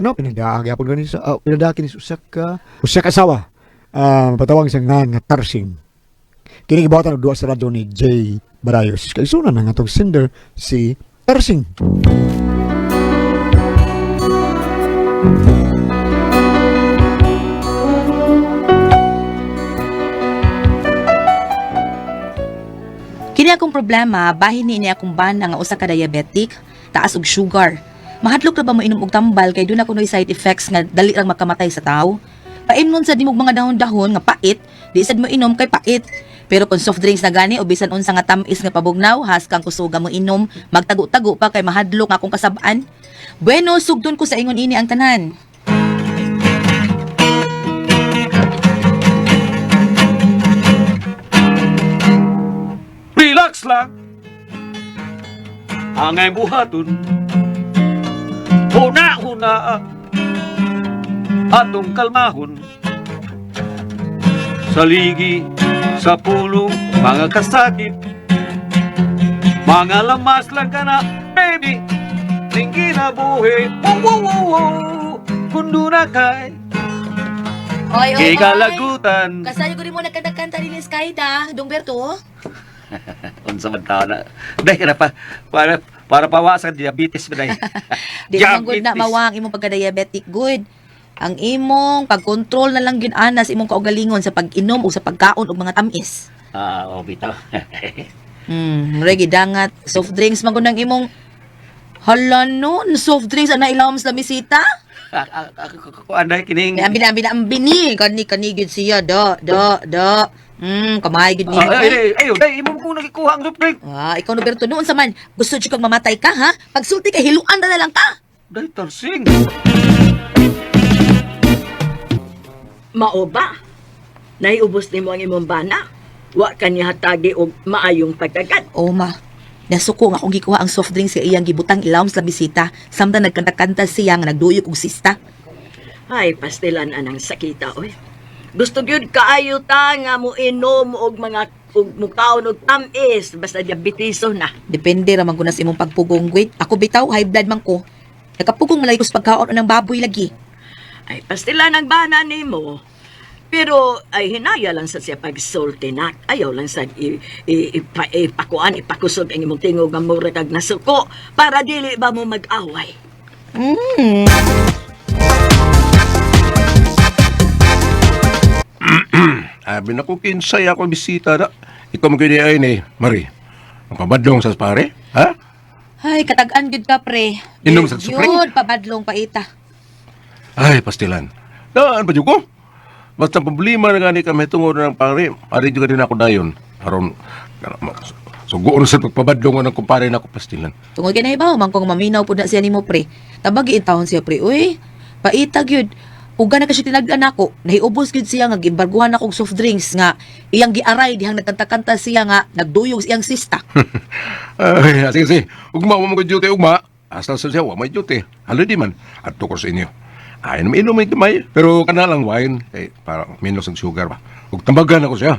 No, pinadaagi apon gani sa pinadaki ni usa ka asawa. Ah, patawang sa nga nga Tarsing. Kini gibuhatan og duwa sa radyo ni Jay Barayos. Kay suna na nga atong sender si Tarsing. Kini akong problema, bahin ni ini akong bana nga usa ka diabetic, taas og sugar. Mahadlok ra ba mo inom og tambal kay doon ako side effects nga dali lang makamatay sa tao. Paimnon sa dimog mga dahon-dahon nga pait, di sad mo inom kay pait. Pero kung soft drinks na gani o bisan unsa nga tam-is nga pabugnaw, haskang kusuga mo inom, magtago-tago pa kay mahadlok nga akong kasab-an. Bueno, sugdon ko sa ingon ini ang tanan. Relax lang. Angay buhaton. Huna-huna. Atong kalmahon. Saligi sa pulong mga kasakit. Mga lamas lang ka na, baby. Ning kinabuhi. Wow, wow, wow, wow. Kundo na kay. Oy, Kay kalagutan. Kasayo ko rin mo nagkanta-kanta din ni Skyda, Dongberto. Unsa man tao na. Dahil ka na pa, para pawasan diabetes ba dahil? Di naman good na Diabetes. mawang imong pagka-diabetic good. Ang imong pagkontrol na lang gyud ana sa imong kaugalingon sa pag-inom o sa pagkaon og mga tamis. Ah, oh, bitaw. Regi dangat soft drinks man gud ang imong. Hala nun, soft drinks ana ilawom sa lamisita. Kuan dahil kining. Ambi na ambi na ambi ni kani kani gyud siya do do do. Kamay gyud ni. Ah, ay, ay, ay, ay, imo ko nagikuha ang soft drink. Ah, ikaw Roberto noon sa man gusto jud kang mamatay ka ha? Pagsulti ka hiluan na lang ka. Dahil tarsing. Mao ba? Naiubos nimo ang imong bana. Wa ka niya hatagi og maayong pagtagad. O ma, nasuko nga akong gikuha ang soft drinks sa iyang gibutang ilawom sa bisita. Samtang nagkanta-kanta siya nga nagduyok og sista. Ay, pastilan anang sakita oy. Gusto gyud kaayo ta nga mo inom og mga og mukaon og tamis basta diabetiso na. Depende ra man gud na sa imong pagpugong gwit. Ako bitaw high blood man ko. Nakapugong malay ko sa pagkaon ng baboy lagi. Ay, pastilan ang bana nimo. Pero ay hinaya lang sa siya pagsulti nak. Ayaw lang sa ipakuan, ipakusog ang imong tingog nga mura kag nasuko para dili ba mo mag-away. Abi na ko kinsay ako bisita na. Ikaw mo kini ay ni Mari. Ang pabadlong sa pare, ha? Ay, katag-an gyud ka pre. Inom sa supring? Yun, pabadlong paita. Ay, pastilan. Daan pa jud ko. Basta problema na gani kami tungod ng pare. Ari jud din ako dayon. Aron sugoon sa pagpabadlong ng kumpare na ako pastilan. Tungod kay nahibaw man kung maminaw pud na siya nimo pre. Tabagi intawon siya pre. Uy, paita gyud. Uga na kasi tinagdan nako. Nahiubos gyud siya nga giembarguhan ako og soft drinks nga iyang giaray dihang nagkanta-kanta siya nga nagduyog sa iyang sista. Ay, sige, sige. Ugma, wa mo ko duty, ugma. Hasta sa siya, wa may duty. Halo di man. Adto ko sa inyo. Ay, inom may gamay. Pero kana lang wine. Eh, para minus ang sugar ba. Ug tambagan ako siya.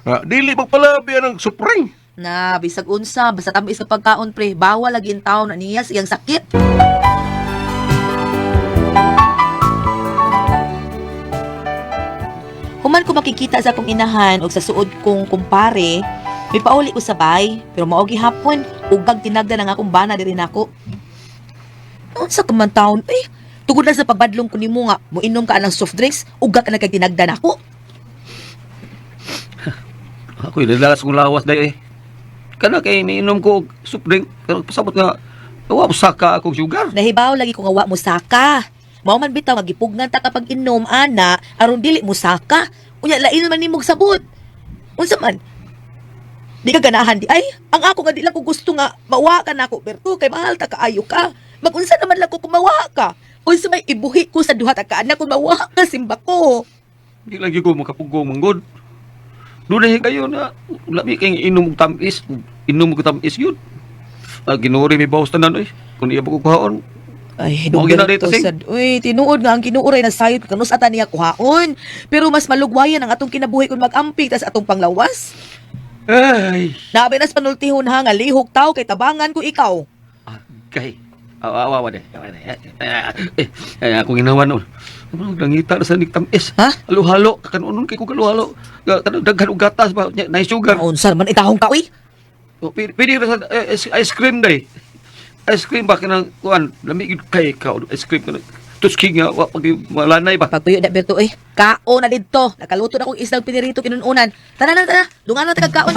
Ah, dili magpalabi ang supring. Na bisag unsa basta tamis sa pagkaon pre, bawal lagi in taon na niya sa iyang sakit. Human ko makikita sa akong inahan og sa suod kong kumpare, may pauli ko sa bay, pero mao gihapon ugag tinagda ng akong bana diri nako. Unsa ka man taon eh? Tugod lang sa pagbadlong ko nimo nga moinom ka ng soft drinks, ugag ka na kay tinagda nako. Ako ilalalas kong lawas dahil eh. Kana kay niinom ko og soft drink pero pasabot nga wa saka akong sugar. Nahibaw lagi ko nga wa mo saka. Mao man bitaw nga gipugnan ta kapag inom ana aron dili mo saka. Unya lain man nimog sabot. Unsa man? Di ka ganahan di ay ang ako nga di lang ko gusto nga mawa ka nako Berto kay mahal ta kaayo ka. Magunsa naman lang ko kung mawa ka. Unsa may ibuhi ko sa duha ta ka anak kung mawa ka simba ko. Di lang gyud ko makapugong manggod. Dunay kayo na labi kay inom og tamis, inom og tamis gyud. Ah, ginuri may bawas tanan oy. Kun iya pa ko kuhaon. Ay, Mao Dong gina Berto dito, Sing. sad. Uy, tinuod nga ang kinuuray na sayod kanus ata niya kuhaon. Pero mas malugwayan ang atong kinabuhi kung mag-amping tas atong panglawas. Ay, Nabi nas panultihon ha nga lihok tao kay tabangan ko ikaw. agay. Awa, awa, de. Eh, eh, akong ginawa noon. Ano, nangita na sa nigtamis. Ha? Halo-halo. Kakanunon kay kong halo-halo. Daghan og gatas ba? Nya, nay sugar. Unsa man itahong ka uy? Oh, pwede ra sa ice cream day. Ice cream ba kanang kuan, lami gyud kay ka ice cream kanang tuski nga wa pag malanay ba. Pagtuyo na Berto eh. Kaon na didto. Nakaluto na kong isdang pinirito kinununan. Tara na, tara. Dungan na ta kag kaon.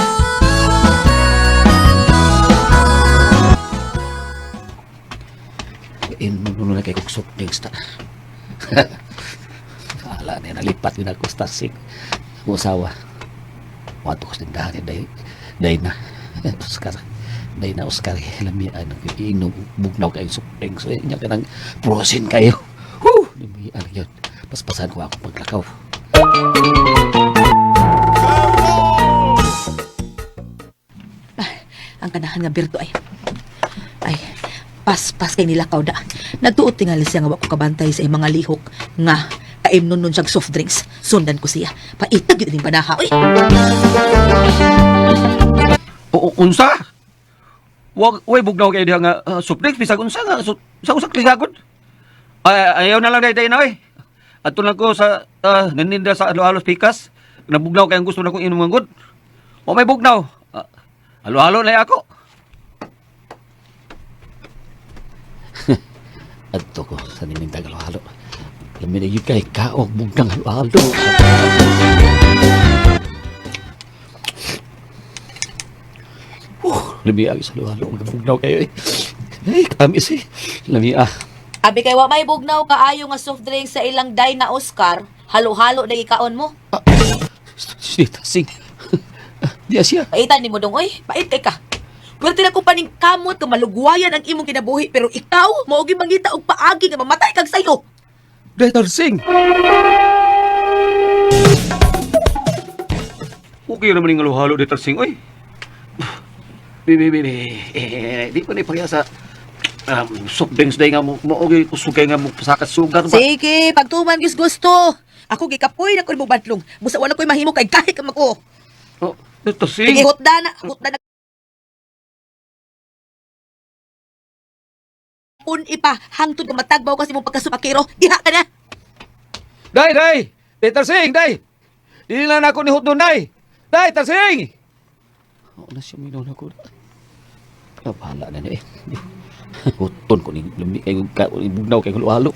Inom na kay kong soft drinks ta. Ala na nalipat yun ako sa tasik. Ako asawa. Wato ko sa tindahan eh, day, day na. Oscar. Day na Oscar. Lamian. Inom, bugnaw kayo soft drinks. Eh, nya ka ng prosin kayo. Whew! Lamian yun. Paspasan ko ako paglakaw. Ang kanahan nga Berto ay. Ay, paspas kay nilakaw da. Nagtuot tingali siya nga wa ko kabantay sa iyang mga lihok nga kaimnon nun siyang soft drinks. Sundan ko siya. Paitag yun ining banaha. Uy! O, unsa? Wag way bugnaw kay diha nga soft drinks bisag unsa nga sa usa klisagod. Ay, ayaw na lang day day na oy. Adto lang ko sa naninda sa halo-halo pikas. Nabugnaw kay ang gusto na kong inom gud. O may bugnaw. Ah, halo-halo na ako. Adto ko sa ninintag halo-halo. Lami na yun kay kaog bugnang halo-halo. Lami ang sa halo-halo. Magbugnaw kayo eh. Ay, katamis eh. Lami ah. Abi kay wa may bugnaw kaayo nga soft drinks sa ilang day na Oscar. Halo-halo na gikaon mo. Si Tasing. Di siya. Paitan nimo dong oy, pait kay ka. Pwerte na ko paning kamot nga malugwayan ang imong kinabuhi pero ikaw mao gyud mangita og paagi nga mamatay kag sayo. Day Tasing. Okay naman yung halo-halo di Tarsing oy. Bi, bi, bi, bi. Eh, di ko na ipakya sa soft drinks day nga mo. Mo okay, kusugay nga mo pasakat sugar ba? Sige, pagtuman gyud gusto. Ako gikapoy na ko nimo badlong. Busa wala ko'y mahimo kay kahit ka mako. Oh, di Tarsing. Sige, hutda na, hutda na. Un ipa, hangtod nga matagbaw kasi mong pagkasupakiro. Diha ka na. Day, day! Day Tarsing, day! Dili lang ako ni Hotdon, day! Day, Tarsing! Oo na siya, minaw na ko. Ah, bahala na niya eh. Huton ko ni lami kay bugnaw kay halo-halo.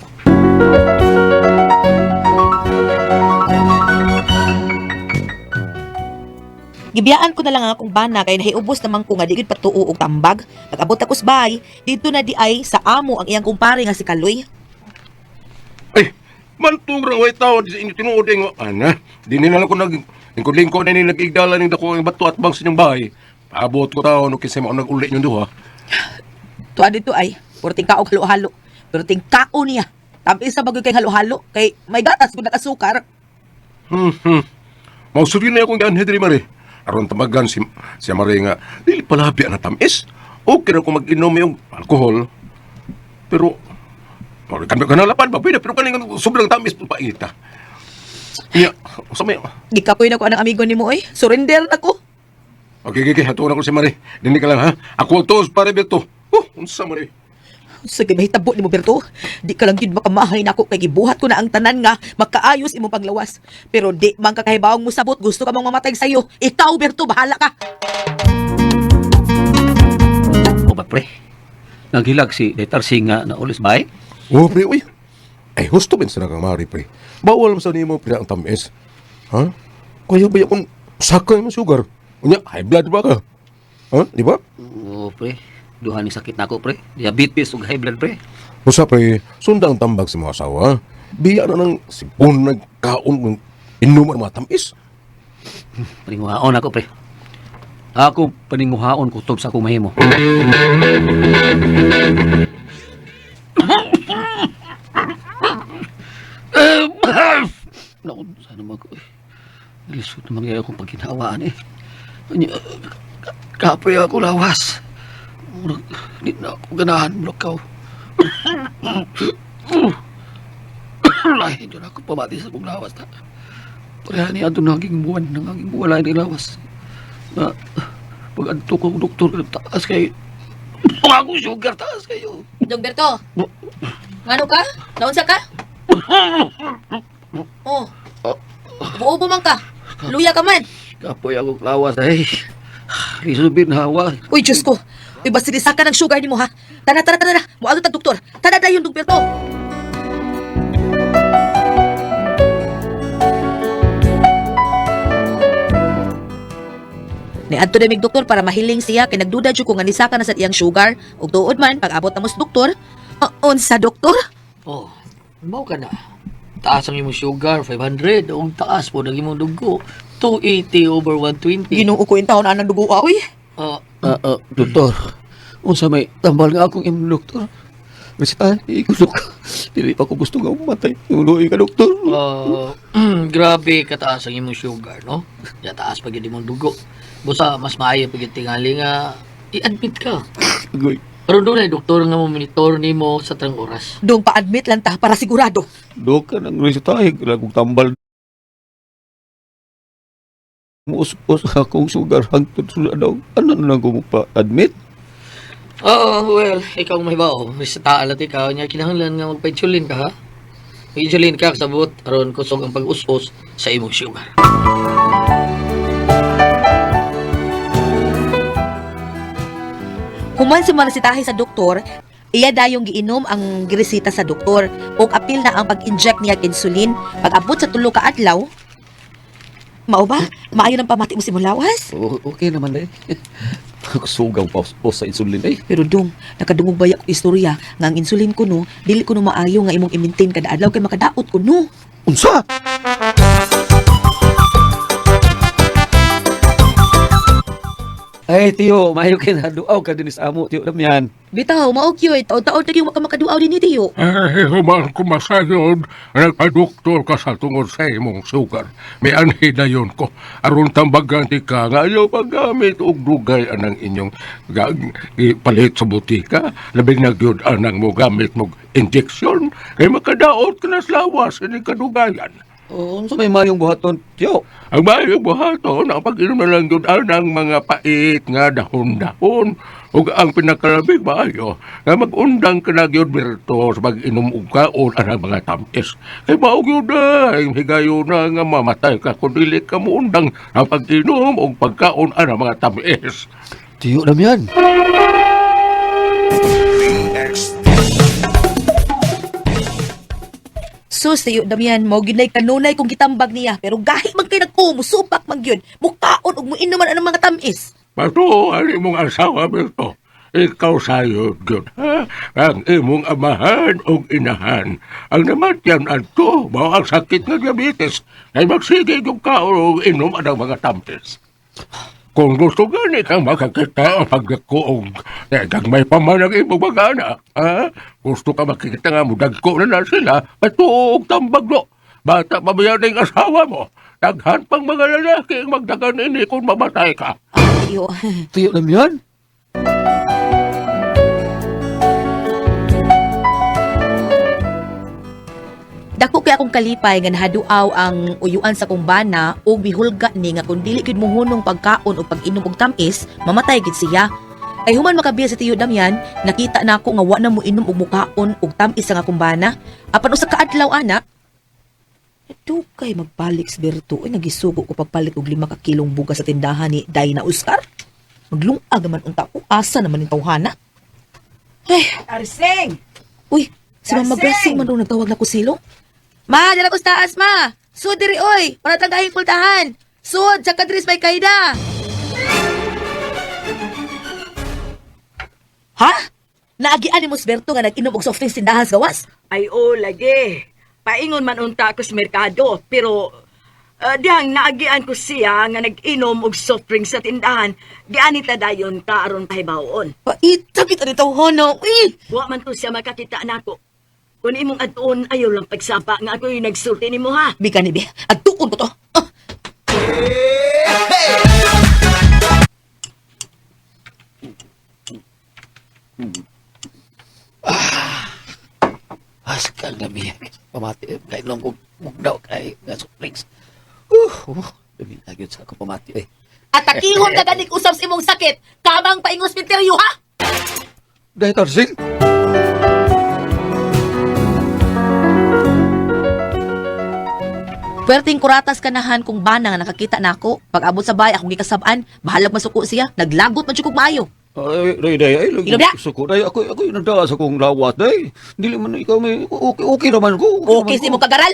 Gibiyaan ko na lang ang akong bana kay nahiubos naman ko nga di gyud patuo og tambag. Pag-abot ako sa bahay, dito na di ay sa amo ang iyang kumpare nga si Kaloy. Ay, mantong ra way tao di sa inyo tinuod eh nga. Ana, di nila lang ko nag lingkod-lingkod na ni nag-igdala ning dako ang bato at bang sa inyong bahay. Paabot ko tao no kinsa mao nag-uli inyong duha. Tuwa dito ay, purting kaog halo-halo. Purting kao niya. Tabi sa bagoy kay halo-halo, kay may gatas kung nakasukar. Mausuri na akong gaanhe diri mare. Aron tamagan si si Mare nga dili palabi ang tamis. Okay ra ko mag-inom yung alkohol. Pero Mare kan kanalapan ba pwede pero kaning sobrang tamis pa paita. Iya, sa may. Gikapoy na ko anang amigo nimo oy. Surrender na ko. Okay, okay, okay. Hatuon ako si Mare. Dini ka lang ha. Ako ang tuos pare Berto. Oh, unsa Mare? Sige, mahitabo nimo Berto. Di ka lang gyud makamahay nako kay gibuhat ko na ang tanan nga makaayos imong paglawas. Pero di man ka kahibawong mosabot, gusto ka mang mamatay sayo. Ikaw Berto, bahala ka. O ba pre? Naghilag si Day Tarsing nga naulis bay? Oh, pre, uy. Ay, husto ben sa kang Mare, pre. Bawal man sa nimo pre ang tamis. Ha? Kaya ba yakong sakay mo sugar? Unya, high blood ba ka? Ha? Di ba? Oo pre. Duha ni sakit nako pre. Diabetes ug high blood pre. Usa pre, sunda ang tambag sa mga asawa. Biya na ng sipon nagkaon ng inuman mga tamis. Paninguhaon ako pre. Ako paninguhaon kutob sa akong mahimo. Naku, sana mag... Lisod naman kaya akong pagkinawaan eh. Anya, kapoy ako lawas. Murag, di na ako ganahan mulakaw. Lahi doon ako pamati sa akong lawas na. Pareha niya doon naging buwan, naging buwan lahi ng lawas. Na, pag anto ko ang doktor, taas kay Ako sugar taas kayo. Dong Berto. Ngano ka? Naunsa ka? Oh. Buo man ka. Luya ka man. Kapoy ako lawas ay. Risubin hawa. Uy, Diyos ko. Uy, basta ka ng sugar nimo ha. Tara, tara, tara. Muadto tag doktor. Tara dayon, Dong Berto. Niadto na mig doktor para mahiling siya kay nagduda jud ko nga nisaka na sa iyang sugar. Ug tuod man pag abot na mo sa doktor, unsa doktor? Oh, mao ka na. Taas ang imong sugar, 500. Ug taas po ng imong dugo, 280 over 120. Ginoo ko intawon anang dugo oy. Ah, Doktor. Unsa may tambal nga akong imong doktor? Basta, ikusok. Dili pa ko gusto nga umatay. Uloy ka, doktor. Grabe kataas ang imong sugar, no? Ya taas pa gyud imong dugo. Busa mas maayo pa gyud tingali nga i-admit ka. Agoy. Pero doon ay doktor nga mo monitor nimo sa trang oras. Dong pa-admit lang ta para sigurado. Dok ka nang resetahe. Kailangan kong tambal. Muus-us akong sugar hangtod sa daw. Ano na lang ko pa-admit? Oh, well, ikaw may bao. May taalat ikaw nya kinahanglan nga magpa-insulin ka ha. Mag-insulin ka sabot aron kusog ang pag-us-us sa imong sugar. Human si maresitahe sa doktor, iya dayong giinom ang giresita sa doktor ug apil na ang pag-inject niya og insulin. Pag-abot sa 3 ka adlaw, mao ba? Maayo nang pamati mo si Mulawas? Okay naman eh. Sugaw pa sa insulin eh. Pero dong, nakadungog baya ko istorya nga ang insulin ko no, dili ko no maayo nga imong i-maintain kada adlaw kay makadaot ko no. Unsa? Ay, tiyo, maayo kay naduaw ka din sa amo, tiyo Damian. Bitaw, mao gyud, taon-taon na gyud wa ka makaduaw dinhi tiyo. Ay, human ko masayod. Nagpa-doktor ka sa tungod sa imong sugar. May anhi na yun ko. Aron tambagan ti ka nga ayaw paggamit og dugay anang inyong ipalit sa butika. Labing na gyud anang mo gamit mog injection. Kay makadaot ka na sa lawas ini kadugayan. Oh, unsa may mayong buhaton, tiyo? Ang maayong buhaton, ang pag-inom na lang yun anang mga pait nga dahon-dahon. Ug ang pinakalabig maayo, nga mag-undang ka na gyud Berto sa pag-inom og kaon anang mga tamis. Kay mao gyud na, ang higayon na nga mamatay ka kung dili ka muundang ang pag-inom og pagkaon anang mga tamis. Tiyo Damian. Sus, tiyo Damian, mao gyud nay kanunay kung gitambag niya, pero gahi man kay nagko, musupak man gyud. Mukaon ug muinom man anang mga tamis. Pato, ang imong asawa, Berto. Ikaw sayod gyud, ha? Ang imong amahan og inahan. Ang namatyan adto, mao ang sakit nga diabetes. Ay magsige yung kaon og inom ang mga tamis. Kung gusto gani kang makakita ang pagdako og gagmay pa man ang imong mga anak, ha? Gusto ka makikita nga mudagko na na sila, patuog tambag no. Bata pa ba yan ang asawa mo? Daghan pang mga lalaki ang magdagan ini kung mamatay ka. Ah, tiyo. Tiyo Damian. Dako kay akong kalipay nga nahaduaw ang uyuan sa kong bana ug mihulga ni nga kung dili gyud mohunong pagkaon o pag-inom og tamis, mamatay gid siya. Kay human makabiya sa tiyo Damian, nakita na ako nga wa na mo inom og mukaon og tamis ang akong bana. Apan usa ka adlaw ana, dugay magbalik si Berto. Ay, nagisugo ko pagpalit og 5 ka kilong bugas sa tindahan ni Dayna Oscar. Maglungag naman unta ko. Asa naman yung tawhana? Ay, Arseng! uy, si Mama Kasing! Gracing man daw nagtawag na kusilo. Ma, dala ko sa taas, ma. Sud diri oy, para tanggahing pultahan. Sud, sa kadris may kaida. Ha? Naagian ni Mosberto nga nag-inom og soft drinks tindahan sa gawas? Ay, oh, lagi. Paingon man unta ako sa merkado, pero dihang naagian ko siya nga nag-inom og soft drink sa tindahan, giani ta dayon ta aron pahibawon. Paita kita ni tawhana. Uy! Wa man to siya makakita nako. Kung imong adtuon ayaw lang pagsapa nga ako yung nagsulti nimo ha. Bika ni Bi, adtuon ko to. Ah! Askal na miya. Pamati, kay long ko mugdaw kay nga soft drinks. Dami na gyud sa ako pamati eh. Atakihon ka ganig usab sa imong sakit. Kamang paingos minteryo ha? Dahil Tarsing. Puwerteng kuratas kanahan kung bana nga nakakita nako. Pag abot sa bahay akong gikasab-an, bahalag masuko siya, naglagot man jud kog maayo. Ay, day, day, ay, lagi. Inom na! Suko, day, ako yung nagdala sa kong lawas, day. Dili man ikaw may, okay, okay naman ko. Okay naman si mo kagaral.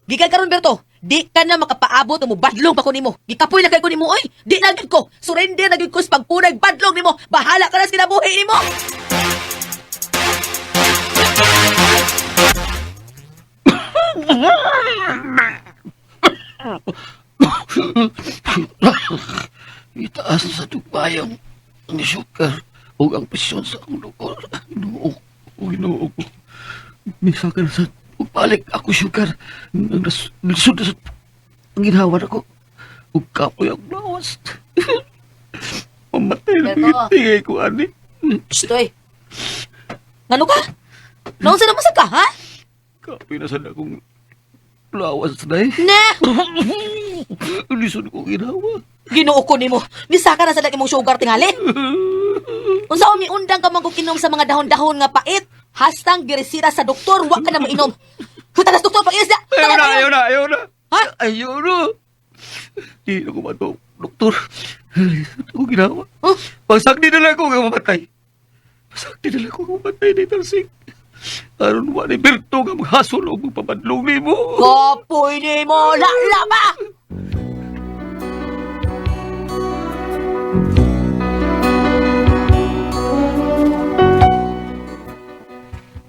Gikan karon Berto, di ka na makapaabot o mobadlong pa ko nimo. Gikapoy na kay ko nimo oy. Di na gyud ko. Surrender na gyud ko sa pagpunag badlong nimo. Bahala ka na sa kinabuhi nimo. Itaas sa tugbayang ang sugar ug ang presyon sa akong lukor. Ginoo ko, Ginoo ko. Misa ka na sa ugbalik ako sugar. Ang lisod na sa ang ginawa ako. Ug kapoy ang lawas. Mamatay na Berto. tingay ko, ani. Stoy. Ngano ka? Naunsa na mo sa ka, ha? Kapoy na sa akong lawas na eh. Na! Lisod ko ginawa. Ginoo ko nimo. Misaka na sa lagi mong sugar tingali. Unsa umi undang ka man kung inom sa mga dahon-dahon nga pait. Hastang giresita sa doktor, wa ka na mainom. Hutalas doktor pag na. Ayaw na, ayaw na, ayaw na. Ha? Ayaw na. Di na ko mato, doktor. Lisod ko ginawa. Huh? Pasagdi na lang ako nga mamatay. Pasagdi na lang ako nga mamatay ni Tarsing. Aron wa ni Berto nga maghasol og magpabadlong nimo. Kapoy nimo, lala ba?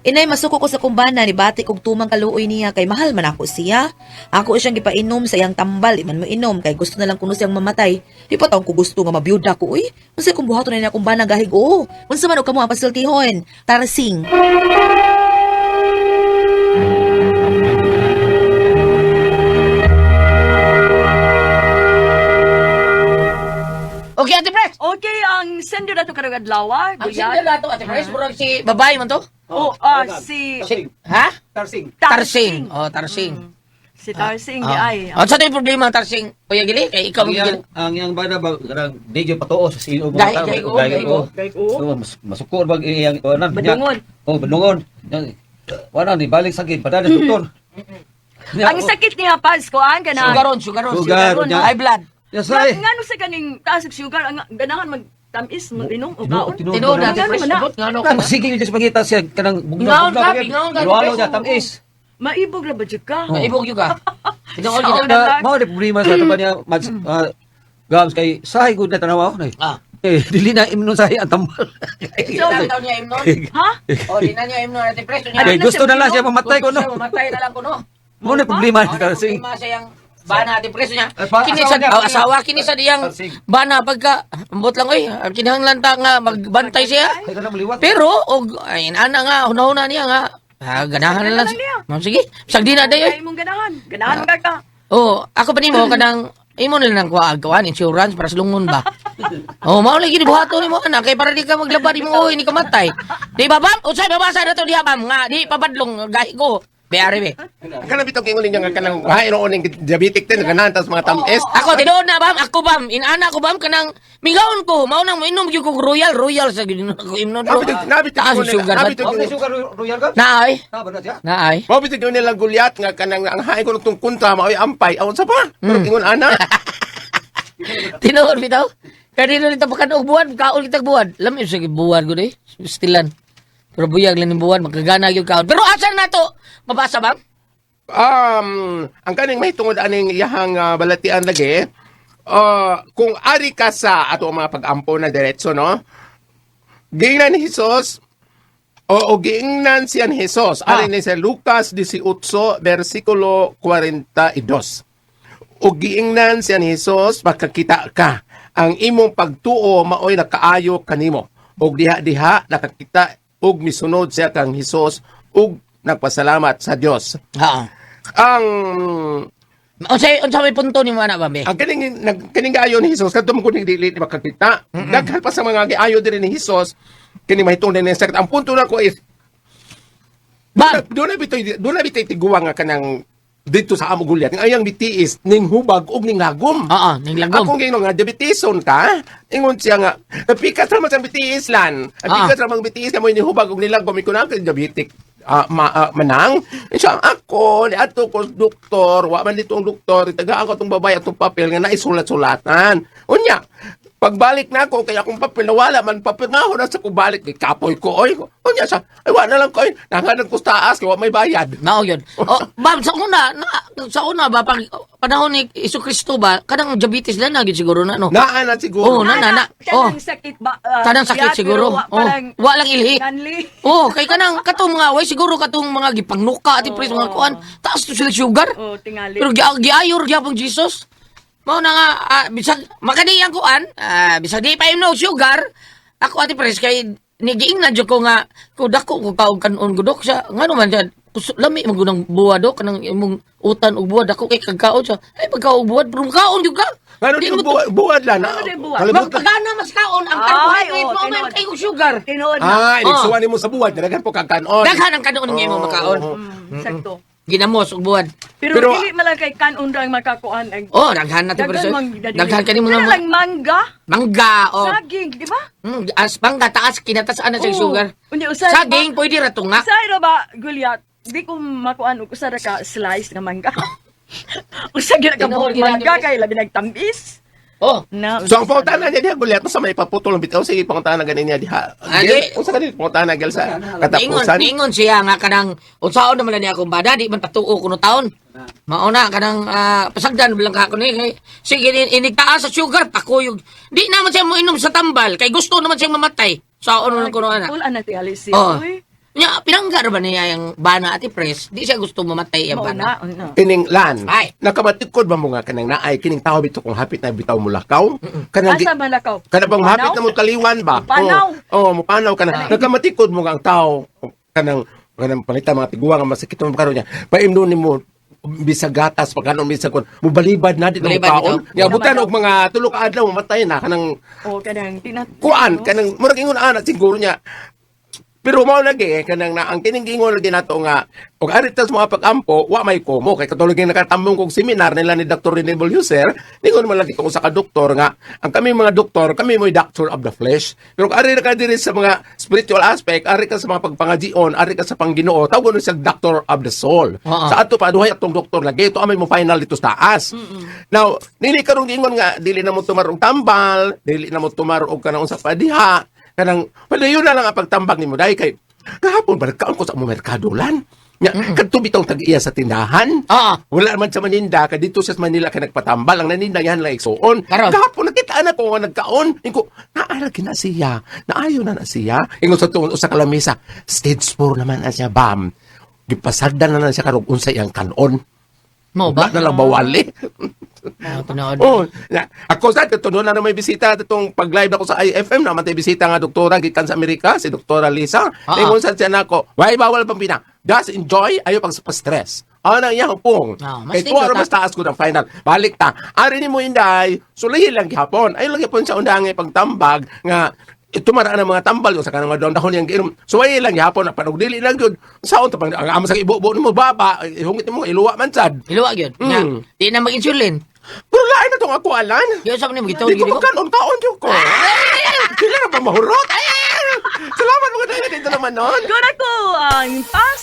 Inay, masuko ko sa kumbana ni bati kog tumang kaluoy niya kay mahal man ako siya. Ako siyang gipainom sa iyang tambal, iman mo inom kay gusto na lang kuno siyang mamatay. Di pa taong ko gusto nga mabiyuda ko uy. Unsa kung buhaton na niya kumbana gahig oo. Unsa man og kamo ang pasultihon? Tarsing. Okay, Ate Pres. Okay, ang sender na to karong adlaw, Ang single na to, Ate Pres, murag si babae man to. Oh, si Si, ha? Tarsing. Tarsing. Oh, Tarsing. Si Tarsing di ay. Ah. Unsa to yung problema Tarsing? Kuya Gili, kay ikaw Ang mo gili. iyang, ang iyang bana ba, kanang di gyud patuo sa sino mga Dahil- tao. dahil ko, Dahil dahil ko. Dahil ko. So, masukor bag iyang, wala, Badungon. Oh, badungon. Wala, ni balik sakit, padala sa doktor. Ang sakit niya Paz ko ang ganahan. Sugaron, sugaron, Sugar, sugaron. niya. High blood. Yes, Nga ay. ngano sa kaning taas og sugar ang ganahan magtamis mag-inom o kaon. Tinuod na, Ate Ngano Pres. man na? Abot nga no. Nang sige yun sa pangita siya kanang Ngaon ka, pingaon ka, Halo Ate niya tamis. Maibog ra ba jud ka? Oh. Ibog yun ka. Tinuod Sao yun. na- Na mao ni problema sa taban niya mads gams kay sahay gud na tanaw ako na. Ah. Eh dili na imnon sahay ang tambal. Di na taon niya imnon. Ha? O, di na niya imnon, Ate Pres. Kay Ano na gusto siya na lang siya minom? mamatay ko no. Mamatay na lang ko no. Mao ni problema ni Mao na Tarsing. problema sa iyang bana Ate Pres niya. Eh, pa- Kini asawa sa niya, oh, asawa kini sa diyang Tarsing. bana pagka ambot lang oy kinahanglan ta nga magbantay siya. Kay kanang maliwat. Pero og ay ana nga hunahuna niya nga ganahan na lang. Ganahan lang niya. Ma'am, sige, bisag di na day oy. Ay imong ganahan. Ganahan ka ka. Oh, ako pa nimo kanang imo na lang kuha kuan insurance para sa lungon ba. Oh, mao lagi buhaton nimo anak kay para di ka maglaba di mo oy ni kamatay. Di ba bam? Unsay babasa na to diha bam nga di pabadlong gahi ko. Be ari be. Kanang bitong kingon ninyo nga kanang hain roon ning diabetic din ganahan tas mga tamis. Ako tinuod na bam, ako bam, inana ko bam kanang mingaon ko, mao nang moinom gyud ko royal, royal sa gyud ako imnon. Nabit Taas ang sugar ba? nabit Okay, sugar royal ka? Naay, Tama na siya. naay. Mao bitong ingon nilang gulyat nga kanang ang hain ko tong kontra maoy ampay. Aon sa pa. Pero ingon ana. Tinuod bitaw. Kanino nito pakan og buwan, kaon kitag buwan. Lami sa buwan gud eh. Stilan. Pero buyag lang ning buwan, makagana gyud kaon. Pero asa na to? Mabasa bang? Ang kaning mahitungod aning iyahang balatian lagi. Kung ari ka sa ato ang mga pag-ampo na diretso no. Giingnan ni Jesus o giingnan siya ni Jesus. Ari ni sa Lucas 18 versikulo 42. O giingnan siya ni Jesus makakita ka. Ang imong pagtuo maoy nakaayo kanimo. Og diha-diha nakakita og misunod siya kang Jesus ug nagpasalamat sa Dios. Ha. Ang Unsa may punto nimo ana ba be? ang kaning nag kaning gaayo ni Jesus kadto man kuning dili ni makakita. Daghan pa sa mga giayo diri ni Jesus kini mahitungod ni sakit. Ang punto na ko is Bam. doon na bitoy tiguang nga kanang Dito sa amo gulyat, ang ayang bitiis ning hubag ug ning lagom. Oo, ning lagom. Akong giingon nga diabetison ka, ingon siya nga napikas ra man sa bitiis lan. Napikas ra man bitiis kamo ni hubag ug nilagom ko na kay diabetic. Manang siya ako ni adto ko sa doktor, wa man dito ang doktor, tagaan ko tong babae atong papel nga naisulat-sulatan. Unya, pagbalik na ako kay akong papel nawala man papel na na sa kubalik kay kapoy ko oy. Unya siya, ay wa na lang ko oy, nanganag ko sa taas kay wa may bayad. Mao yun. Oh, bam sa una, na, sa una ba pag panahon ni Kristo ba kanang diabetes lang na gyud siguro na no. Naa na siguro. Oh, na na na. Oh. Kanang sakit ba? Ah, Kanang sakit yeah, siguro. pero Oh, parang wa lang ilhi. Nanli. Oh, kay kanang katong mga way siguro katong mga gipangnuka ati pres mga kuan. Taas to sila sugar. Oh, tingali. Pero giayor gyapon Jesus. Mao na nga bisag makani ang kuan, bisag di pa imno sugar. Ako ati pres kay nigiingnan jud ko nga ko dako ko kaog kanon gudok siya. Ngano man siya lami man gud ang buwa dok kanang imong utan og buwa dako kay kagkaon siya. Ay pagkaon buwad pero kaon jud ka. Ngano Di di mo buwad lan. Ngano di buwad? Kalimutan. Magpagana mas kaon ang Ay, carbohydrate oh, mo man tinuod. kay og sugar. Tinuod na. Ah, iligsuan nimo sa buwad, daghan po kag kanon. Daghan ang kanon nga imong makaon. Sakto. Ginamos og buwad. Pero, Pero- dili man lang kay kanon ra ang makakuan ang Oh, daghan na ti Daghan preso. mang dadili. Daghan kani mga Pero lang mangga, mangga oh. saging, di ba? As mangga taas kinatasaan na sa Oo. sugar. Unya, usay ra ba? Saging pwede ra tunga. Usay ra ba, Gulyat? Di ko makuan og usa ra ka slice nga mangga. Usa gyud ka Tinuod buhok gyud mangga natin. kay labi nagtamis. Oh. Na, So ang pangutana niya diha gulyat sa may paputol ang bitaw sige pangutana ganin niya diha. Ah, Gil, di. unsa kanil pangutana gil sa Ingon, katapusan? ingon siya nga kanang unsaon naman na niya akong bana di man patuo kuno taon. Mao na kanang pasagdan bilang ka ni kay sige inigtaas sa sugar pakuyog. Di naman siya moinom sa tambal kay gusto naman siyang mamatay. Saon man kuno ana. Wala na tingali siya. Oh. Uy, Nya pinangga ra ba niya yung bana ati pres? Di siya gusto mamatay yung mao bana. na, na. Kining lan. Ay. Nakamatikod ba mo nga kanang naay kining tao bitaw kung hapit na bitaw mulakaw? Kanang Asa man lakaw? Kana bang hapit Panaw? na mo kaliwan ba? Panaw. Oo, oh, mupanaw kana. Nakamatikod mo nga ang tao kanang kanang palitan mga tiguang nga masakit mo karon niya. Paimnon nimo bisag gatas pagkanon bisag kon mubalibad na di na Balibad kaon. bitaw. Nya butan og mga tulo ka adlaw mamatay na kanang Oh, kanang tinat. kuan kanang murag ingon ana siguro niya. Pero mao lagi eh, kanang na ang kining giingon lagi nato nga og ari ta sa mga pag-ampo wa may komo kay katulad nga nakatambong kog seminar nila ni Dr. Rene Bolhuser, ningon man lagi kung sa ka doktor nga ang kami mga doktor kami mo'y doctor of the flesh, pero kung ari ra ka diri sa mga spiritual aspect, ari ka sa mga pagpangajion, ari ka sa Pangginoo, tawgon ni siya doctor of the soul. Oo. Sa ato pa duhay atong doktor lagi ito amay mo final dito sa taas. Now dili karong giingon nga dili na mo tumar og tambal, dili na mo tumar og kanang unsa pa diha, kanang padayon na lang ang pagtambag nimo dahil kay kahapon ba nagkaon ko sa among merkado lan nya kadto bitong tag-iya sa tindahan. Oo. Wala man sa Maninda kay dito sa Manila kay nagpatambal ang naninda yan lang igsuon. Karon. Kahapon nakita na ko nga nagkaon inko naa lagi na siya, naayo na na siya ingon sa tuon usa ka lamesa stage 4 naman na siya bam, gipasagdan na na siya karong unsa iyang kanon. Mo ba? Wala na lang bawali. Mao tinuod. Oh, na, ako sa kato na may bisita itong pag-live ako sa IFM na matay bisita nga doktora gikan sa Amerika si Doktora Lisa. Ah, Ingon sa siya nako, why bawal pang pina? Just enjoy ayo pag stress. Ano iya pong. Ah, mas Kay tuwa nindot, ra mas taas ko ng final. Balik ta. Ari ni mo inday, sulahi lang gihapon. Ayo lang gihapon sa undangi pagtambag nga tumara ang mga tambal yung sa kanang mga dahon yang giinom. Suwayi lang gihapon panog dili lang gyud. Saon ta pang ang amo sa ibubo nimo baba, ihungit nimo iluwa man sad. Iluwa gyud. Nya, di na mag-insulin. Pero lain na tong ako alan. Di sa man magitaw Di ko gyud ko. magkanon kaon jud ko. Sila na ba mahurot? Ay, ay, ay. Salamat mga dahil dito naman nun. Good ako ang pas